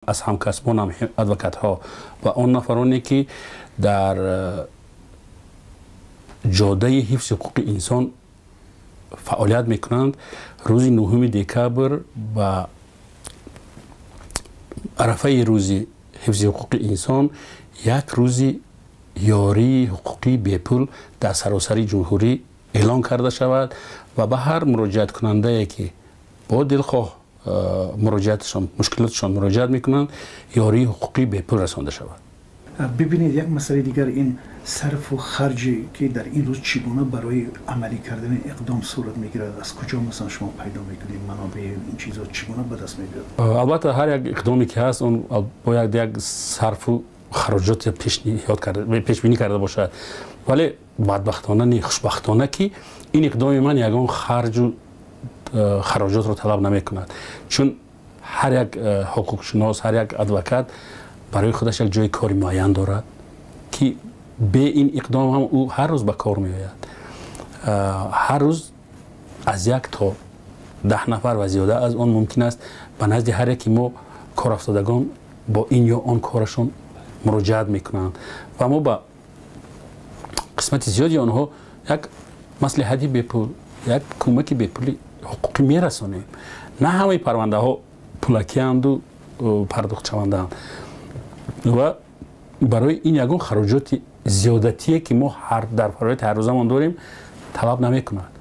Аз ҳамкасбонам, адвокатҳо ва он нафароне, ки дар ҷодаи ҳифзи ҳуқуқи инсон фаъолият мекунанд, рӯзи 9 декабр ба арафаи рӯзи ҳифзи ҳуқуқи инсон як рӯзи ёрии ҳуқуқии бепул дар саросари ҷумҳурӣ эълон карда шавад ва ба ҳар муроҷиаткунандае, ки бо дилхоҳ муроҷиатшон, мушкилотшон муроҷиат мекунанд, ёрии ҳуқуқии бепул расонда шавад. Бибинед, як масъалаи дигар ин сарфу харҷе, ки дар ин рӯз чӣ гуна барои амалӣ кардани иқдом сурат мегирад, аз куҷо, масалан, шумо пайдо мекунед манобеи ин чизо, чӣ гуна ба даст меояд? Албатта, ҳар як иқдоме ки ҳаст, он бояд як сарфу хароҷоте пешниҳод карда, пешбинӣ карда бошад. Вале бадбахтона не, хушбахтона, ки ин иқдоми ман ягон харҷу хароҷотро талаб намекунад, чун ҳар як ҳуқуқшинос, ҳар як адвокат барои худаш як ҷои кори муайян дорад, ки бе ин иқдом ҳам ӯ ҳар рӯз ба кор меояд. Ҳар рӯз аз 1 то 10 нафар ва зиёда аз он мумкин аст ба назди ҳар яки мо корафтодагон бо ин ё он корашон муроҷиат мекунанд ва мо ба қисмати зиёди онҳо як маслиҳати бепул, як кӯмаки бепули ҳуқуқӣ мерасонем. На ҳамаи парвандаҳо пулакианду пардохтшавандаанд ва барои ин ягон хароҷоти зиёдатие, ки мо дар фаъолияти ҳаррӯзамон дорем, талаб намекунад.